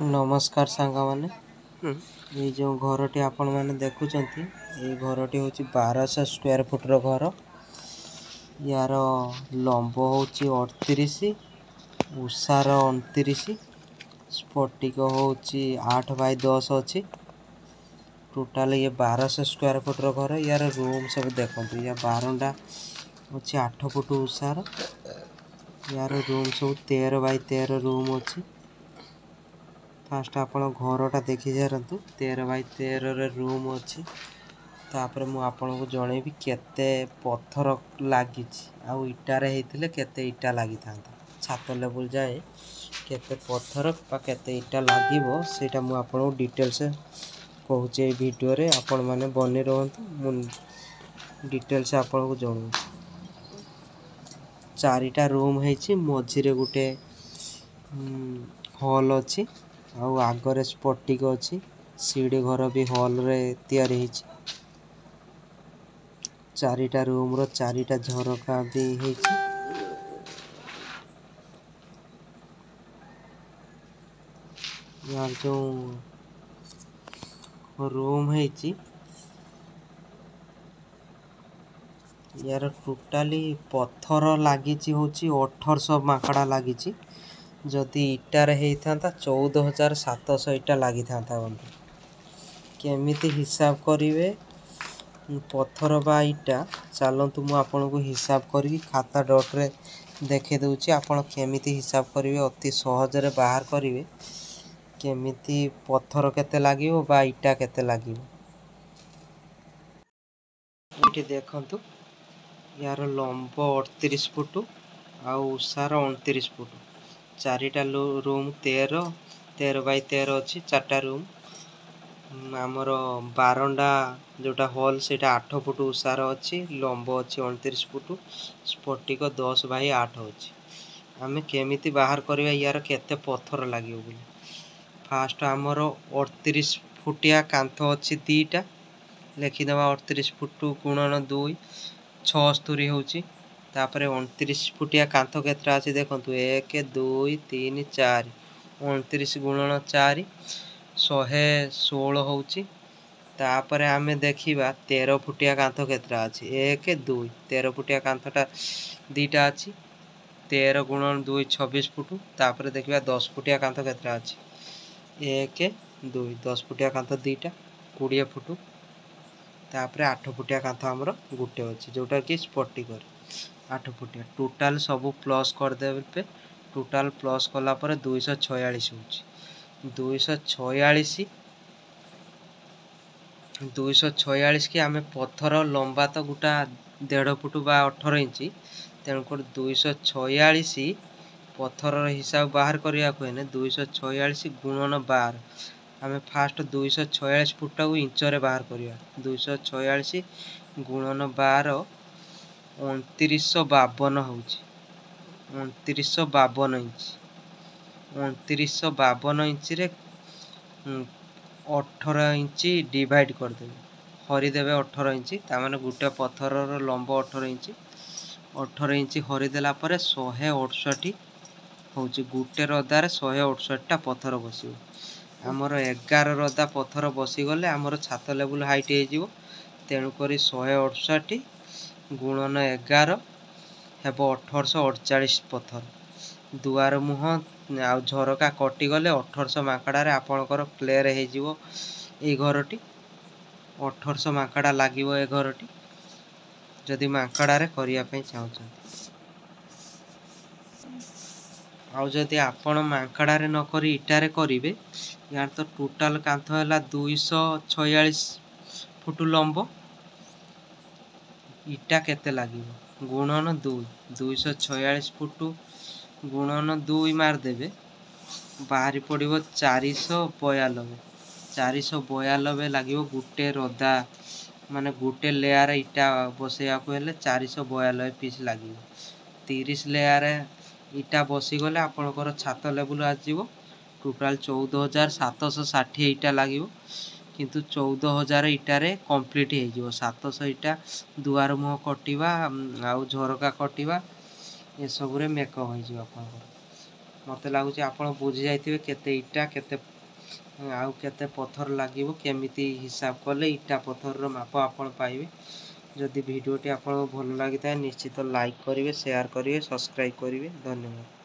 ନମସ୍କାର ସାଙ୍ଗମାନେ, ଏଇ ଯେଉଁ ଘରଟି ଆପଣମାନେ ଦେଖୁଛନ୍ତି, ଏଇ ଘରଟି ହେଉଛି 1200 ସ୍କୋୟାର ଫୁଟର ଘର। ୟାର ଲମ୍ବ ହେଉଛି 38, ଉଷାର 29, ସ୍ଫଟିକ ହେଉଛି 8 ବାଇ 10 ଅଛି। ଟୋଟାଲ ଇଏ 1200 ସ୍କୋୟାର ଫୁଟର ଘର। ୟାର ରୁମ୍ ସବୁ ଦେଖନ୍ତୁ। ୟା ବାରଣ୍ଡା ଅଛି 8 ଫୁଟ ଉଷାର। ୟାର ରୁମ୍ ସବୁ 13 ବାଇ 13 ରୁମ୍ ଅଛି। ଫାଷ୍ଟ ଆପଣ ଘରଟା ଦେଖି ସାରନ୍ତୁ। 13 ବାଇ 13ରେ ରୁମ୍ ଅଛି। ତାପରେ ମୁଁ ଆପଣଙ୍କୁ ଜଣେଇବି କେତେ ପଥର ଲାଗିଛି ଆଉ ଇଟାରେ ହେଇଥିଲେ କେତେ ଇଟା ଲାଗିଥାନ୍ତା। ଛାତ ଲେବୁଲ୍ ଯାଏ କେତେ ପଥର ବା କେତେ ଇଟା ଲାଗିବ, ସେଇଟା ମୁଁ ଆପଣଙ୍କୁ ଡିଟେଲ୍ସ କହୁଛି ଏଇ ଭିଡ଼ିଓରେ। ଆପଣମାନେ ବନେଇ ରୁହନ୍ତୁ, ମୁଁ ଡିଟେଲ୍ସ ଆପଣଙ୍କୁ ଜଣାଉଛି। 4ଟା ରୁମ୍ ହେଇଛି, ମଝିରେ ଗୋଟେ ହଲ୍ ଅଛି ଆଉ ଆଗରେ ସ୍ଫଟିକ ଅଛି। ସିଡ଼ି ଘର ବି ହଲ୍ରେ ତିଆରି ହେଇଛି। 4ଟା ରୁମ୍ର 4ଟା ଝରକା ବି ହେଇଛି। ୟାର ଯେଉଁ ରୁମ୍ ହେଇଛି, ୟାର ଟୋଟାଲି ପଥର ଲାଗିଛି ହେଉଛି 1800 ମାଙ୍କଡ଼ା ଲାଗିଛି। ଯଦି ଇଟାରେ ହେଇଥାନ୍ତା, 14,700 ଇଟା ଲାଗିଥାନ୍ତା। ବନ୍ଧୁ, କେମିତି ହିସାବ କରିବେ ପଥର ବା ଇଟା? ଚାଲନ୍ତୁ, ମୁଁ ଆପଣଙ୍କୁ ହିସାବ କରିକି ଖାତା ଡଟ୍ରେ ଦେଖାଇ ଦେଉଛି। ଆପଣ କେମିତି ହିସାବ କରିବେ, ଅତି ସହଜରେ ବାହାର କରିବେ କେମିତି ପଥର କେତେ ଲାଗିବ ବା ଇଟା କେତେ ଲାଗିବ। ଏଇଠି ଦେଖନ୍ତୁ, ୟାର ଲମ୍ବ 38 ଫୁଟ ଆଉ ଉଷାର 29 ଫୁଟ। 4ଟା ରୁମ୍ 13 13 ବାଇ 13 ଅଛି 4ଟା ରୁମ୍। ଆମର ବାରଣ୍ଡା ଯେଉଁଟା ହଲ୍, ସେଇଟା 8 ଫୁଟ ଉଷାର ଅଛି, ଲମ୍ବ ଅଛି 29 ଫୁଟ, ସ୍ଫଟିକ 10 ବାଇ 8 ଅଛି। ଆମେ କେମିତି ବାହାର କରିବା ୟାର କେତେ ପଥର ଲାଗିବ ବୋଲି? ଫାଷ୍ଟ ଆମର 38 ଫୁଟିଆ କାନ୍ଥ ଅଛି 2ଟା, ଲେଖିଦେବା 38 ଫୁଟ ଗୁଣନ 2, 76 ହେଉଛି। ତାପରେ 29 ଫୁଟିଆ କାନ୍ଥ କେତେଟା ଅଛି ଦେଖନ୍ତୁ, 1, 2, 3, 4। 29 ଗୁଣନ 4, 116 ହେଉଛି। ତାପରେ ଆମେ ଦେଖିବା 13 ଫୁଟିଆ କାନ୍ଥ କେତେଟା ଅଛି, 1, 2। 13 ଫୁଟିଆ କାନ୍ଥଟା 2ଟା ଅଛି। 13 ଗୁଣନ 2, 26 ଫୁଟ। ତାପରେ ଦେଖିବା 10 ଫୁଟିଆ କାନ୍ଥ କେତେଟା ଅଛି, 1, 2। 10 ଫୁଟିଆ କାନ୍ଥ 2ଟା, 20 ଫୁଟ। ତାପରେ 8 ଫୁଟିଆ କାନ୍ଥ ଆମର ଗୋଟେ ଅଛି, ଯେଉଁଟାକି ସ୍ଫଟିକରେ 8 ଫୁଟିଆ। ଟୋଟାଲ ସବୁ ପ୍ଲସ୍ କରିଦେବେ। ଟୋଟାଲ ପ୍ଲସ୍ କଲା ପରେ 246 ହେଉଛି। 246, 246 କି ଆମେ ପଥର ଲମ୍ବା ତ ଗୋଟା 1.5 ଫୁଟ ବା 18 ଇଞ୍ଚ। ତେଣୁକରି 246 ପଥରର ହିସାବ ବାହାର କରିବାକୁ ହେଲେ 246 ଗୁଣନ 12। ଆମେ ଫାଷ୍ଟ 246 ଫୁଟଟାକୁ ଇଞ୍ଚରେ ବାହାର କରିବା। 246 ଗୁଣନ 12, 2952 ହେଉଛି। 2952 ଇଞ୍ଚ। 2952 ଇଞ୍ଚରେ 18 ଇଞ୍ଚ ଡିଭାଇଡ଼ କରିଦେବେ, ହରିଦେବେ 18 ଇଞ୍ଚ। ତାମାନେ ଗୋଟେ ପଥରର ଲମ୍ବ 18 ଇଞ୍ଚ। 18 ଇଞ୍ଚ ହରିଦେଲା ପରେ 168 ହେଉଛି। ଗୋଟେ ରଦାରେ 168ଟା ପଥର ବସିବ। ଆମର 11 ରଦା ପଥର ବସିଗଲେ ଆମର ଛାତ ଲେବୁଲ୍ ହାଇଟ୍ ହେଇଯିବ। ତେଣୁକରି 168 ଗୁଣନ 11 ହେବ 1848 ପଥର। ଦୁଆର ମୁହଁ ଆଉ ଝରକା କଟିଗଲେ 1800 ମାଙ୍କଡ଼ାରେ ଆପଣଙ୍କର କ୍ଲିୟର ହେଇଯିବ ଏଇ ଘରଟି। 1800 ମାଙ୍କଡ଼ା ଲାଗିବ ଏ ଘରଟି, ଯଦି ମାଙ୍କଡ଼ାରେ କରିବା ପାଇଁ ଚାହୁଁଛନ୍ତି। ଆଉ ଯଦି ଆପଣ ମାଙ୍କଡ଼ାରେ ନ କରି ଇଟାରେ କରିବେ, ୟାର ତ ଟୋଟାଲ କାନ୍ଥ ହେଲା 246 ଫୁଟ ଲମ୍ବ, ଇଟା କେତେ ଲାଗିବ? ଗୁଣନ 2, 246 ଫୁଟ ଗୁଣନ 2 ମାରିଦେବେ, ବାହାରି ପଡ଼ିବ 492। 492 ଲାଗିବ ଗୋଟେ ରଦା, ମାନେ ଗୋଟେ ଲେୟାର ଇଟା ବସେଇବାକୁ ହେଲେ 492 ପିସ୍ ଲାଗିବ। 30 ଲେୟାର ଇଟା ବସିଗଲେ ଆପଣଙ୍କର ଛାତ ଲେବୁଲ୍ ଆସିଯିବ। ଟୋଟାଲ 14,760 ଇଟା ଲାଗିବ, କିନ୍ତୁ 14,000 ଇଟାରେ କମ୍ପ୍ଲିଟ୍ ହେଇଯିବ। 700 ଇଟା ଦୁଆର ମୁହଁ କଟିବା ଆଉ ଝରକା କଟିବା, ଏସବୁରେ ମେକଅପ୍ ହେଇଯିବ ଆପଣଙ୍କର। ମୋତେ ଲାଗୁଛି ଆପଣ ବୁଝି ଯାଇଥିବେ କେତେ ଇଟା, କେତେ ଆଉ କେତେ ପଥର ଲାଗିବ, କେମିତି ହିସାବ କଲେ ଇଟା ପଥରର ମାପ ଆପଣ ପାଇବେ। ଯଦି ଭିଡ଼ିଓଟି ଆପଣଙ୍କୁ ଭଲ ଲାଗିଥାଏ, ନିଶ୍ଚିତ ଲାଇକ୍ କରିବେ, ସେୟାର କରିବେ, ସବସ୍କ୍ରାଇବ୍ କରିବେ। ଧନ୍ୟବାଦ।